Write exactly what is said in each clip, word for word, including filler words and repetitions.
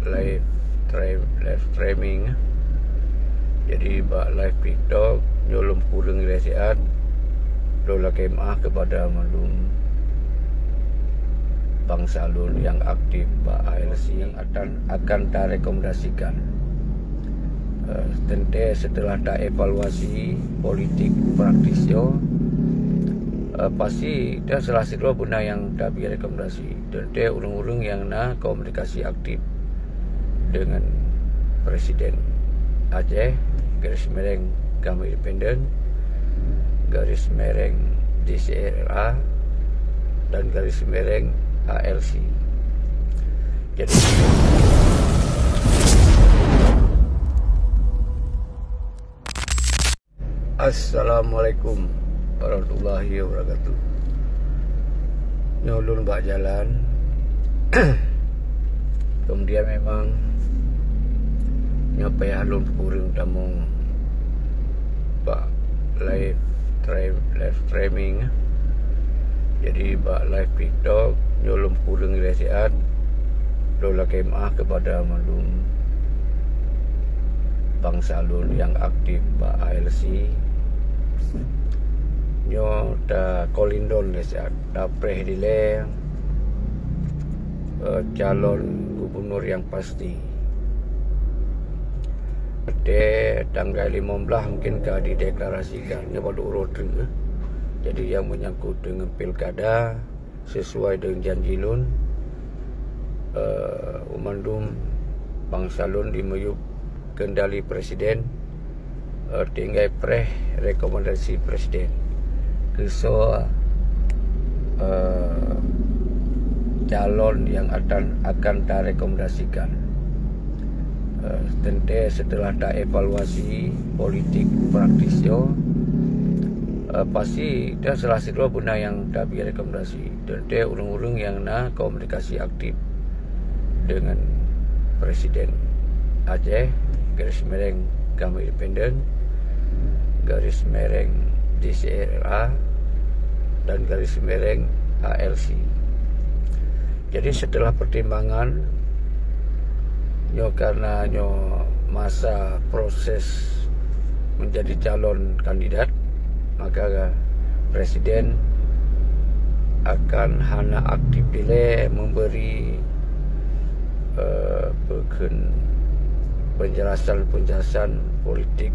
live stream, live streaming. Jadi bak live TikTok nyoe lôn peureulee lé siat. Lôn lakée meuáh keupada mandum bansa lôn nyang aktif bak A L C nyang akan, akan tarekomendasikan. Eh, teuntée seuteulah taevaluasi politik praktis nyoe, eh, pasti dan salah sidroe beuna nyang tabri rekomendasi. Teuntée ureuëng-ureuëng nyang na komunikasi aktif deungon Presiden Aceh, garis miring GAM Independen, garis miring D C R R A, dan garis miring A L C. Jadi, Assalamualaikum warahmatullahi wabarakatuh. Nyoe lôn bak jalan. Kemudian memang nyoe payah lôn peureulee tamong bak live stream, live streaming. Jadi bak live TikTok nyoe lôn peureulee lé siat. Lôn lakée meuáh keupada mandum bansa lôn nyang aktif bak A L C. Nyoe takalon lé siat, tapreh dilée, eh, calon gubunur nyang pasti. Pada tanggai limong blaih mungkin ka dideklarasikan, nyoe baru uroe treuk. Jadi nyang menyangkut deungon pilkada, sesuai deungon janji lôn, eh, mandum bansa lôn dimiyueb kendali presiden, eh, tinggai preh rekomendasi presiden. Keu soe, eh, calon nyang akan, akan tarekomendasikan. Eh, teuntée seuteulah taevaluasi politik praktis nyoe, eh, pasti dan salah sidroe beuna nyang tabri rekomendasi. Teuntée ureuëng-ureuëng nyang na komunikasi aktif deungon Presiden Aceh, garis miring GAM Independen, garis miring D C R R A, dan garis miring A L C. Jadi seuteulah pertimbangan, nyoe karena nyoe masa proses menjadi calon kandidat, maka presiden akan hana aktif dilée memberi, eh, peukheun penjelasan-penjelasan politik,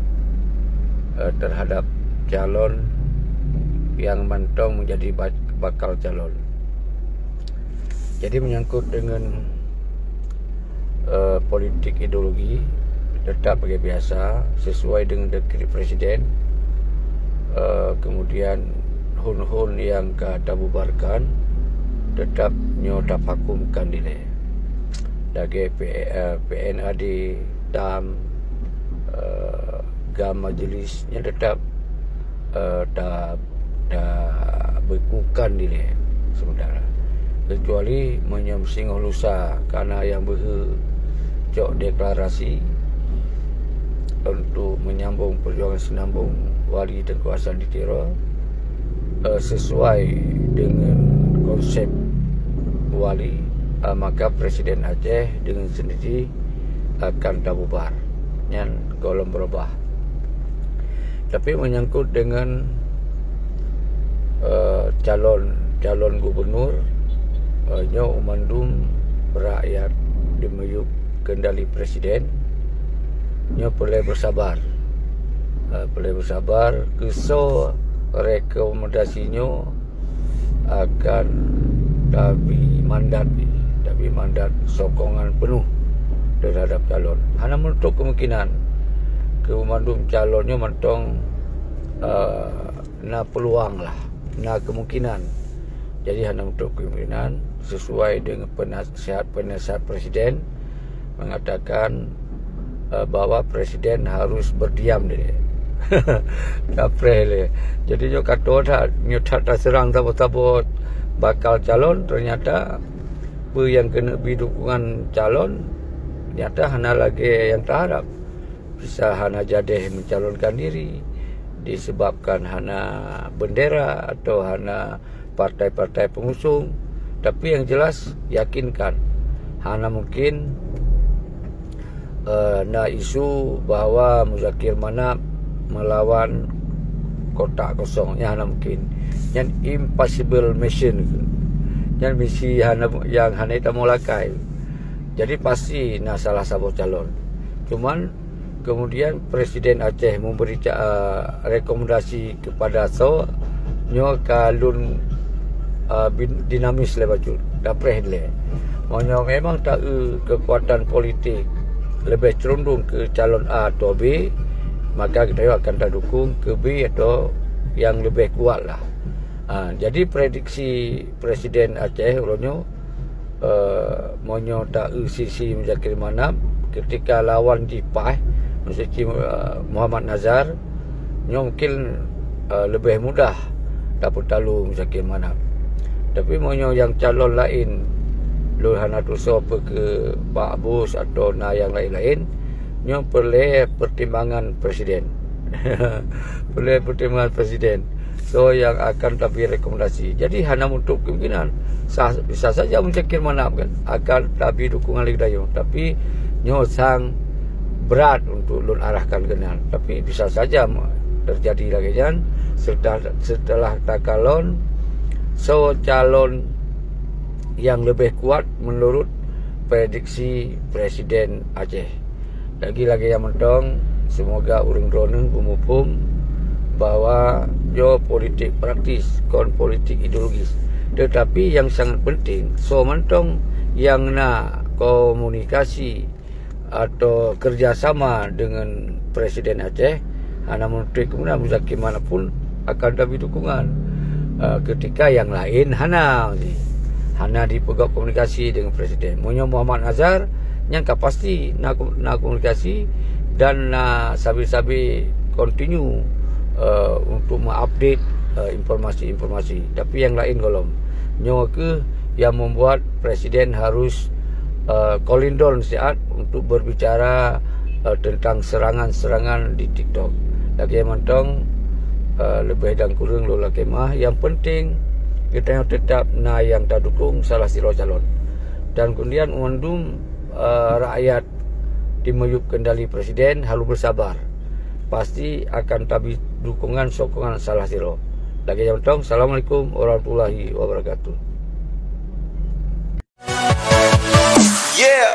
eh, terhadap calon yang mantong menjadi ba-, bakal calon. Jadi menyangkut dengan, eh, politik ideologi, tetap bagi biasa sesuai dengan dekret presiden. Eh, kemudian hun-hun yang ka tabubarkan tetap nyoe tapakumkan dilée. Lagée P-, eh, P N A D, TAM, eh, GAM majelis nyan tetap, eh, ta-, tabeukukan dilée sementara. Kecuali meunyoe singoh lusa kana nyang beuhe cok deklarasi untuk menyambung perjuangan sinambung Wali Teungku Hasan di Tiro, eh, sesuai dengan konsep Wali, eh, maka Presiden Aceh dengan sendiri akan tabubar. Nyan gohlom beurubah. Tapi menyangkut dengan, eh, calon, calon gubernur, eh, nyoe mandum rakyat dimiyueb kendali presiden, nyoe peureulée beusabar. Eh, peureulée beusabar, keu soe rekomendasi nyoe akan tabri mandat, tabri mandat sokongan penuh terhadap calon. Hana menutup kemungkinan keu mandum calon nyoe mantong, eh, na peluang lah, na kemungkinan. Jadi hana menutup kemungkinan sesuai dengan penasihat-penasihat presiden mengatakan, eh, bahwa presiden harus berdiam dilée. Kapreh lé. Jadi nyoe ka toe that, nyoe that taseurang saboh-saboh bakal calon, ternyata peue nyang keuneuk bri dukungan calon, nyata hana lagée nyang taharab. Bisa hana jadeh mencalonkan diri disebabkan hana bendera atau hana partai-partai pengusung, tapi yang jelas yakinkan hana mungkin Eh, na isu bahwa Muzakir Manaf melawan kotak kosong, nyan hana mungkin. Nyan impossible mission. Nyan misi hana, nyang hana tamu lakai. Jadi pasti na salah saboh calon. Cuman kemudian Presiden Aceh memberi ca-, eh, rekomendasi kepada soe, nyoe ka lôn, eh, bin-, dinamis lé bacut, dapreh lé. Meunyoe memang taeu kekuatan politik lebih condong ke calon A atau B, maka kita akan tadukung ke B atau yang lebih kuat lah. Ha, jadi prediksi Presiden Aceh uroe nyoe, eh, meunyoe taeu sisi Muzakir Manaf, ketika lawan jih paih, meusti, eh, Muhammad Nazar, nyoe mungkin, eh, leubeh mudah tapeutalu Muzakir Manaf. Tapi meunyoe nyang calon laén, lôn hana tusoe peu keu Pak Bus atau na nyang laén-laén, nyoe peureulée pertimbangan presiden. Peureulée pertimbangan presiden. Soe nyang akan tabri rekomendasi. Jadi hana meutôp kemungkinan. Sa-, bisa saja Muzakir Manaf kan akan tabri dukungan lé geutanyoe. Tapi nyoe sang brat untuk lôn arahkan keunan. Tapi bisa saja ma-, terjadi lagée nyan setelah, setelah takalon soe calon nyang leubeh kuat menurut prediksi Presiden Aceh. Lagi-lagi nyang mantong, seumoga ureuëng droeneueh beumuphom bahwa nyoe politik praktis, kon politik ideologis. Tetapi nyang sangat penting, soe mantong nyang na komunikasi atau kerjasama dengan Presiden Aceh, hana meunutut keunan Muzakir Manaf pun akan tabri dukungan. Eh, ketika nyang laén hana, hana dipeugah komunikasi dengan Presiden. Meunyoe Muhammad Nazar, nyan ka pasti na ko-, na komunikasi dan na sabe-sabe continue, eh, untuk mengupdate, eh, informasi-informasi. Tapi nyang laén gohlom. Nyoe keuh yang membuat Presiden harus, eh, kolindol siat untuk berbicara, eh, tentang serangan-serangan di TikTok. Lagée mantong, eh, leubeh dan kureueng lôn lakée meu'ah, yang penting geutanyoe tetap na nyang tadukung salah sidroe calon. Dan kemudian mandum, eh, rakyat di miyueb kendali Presiden harus bersabar. Pasti akan tabri dukungan sokongan salah sidroe. Lagée nyan mantong, Assalamualaikum warahmatullahi wabarakatuh. Yeah.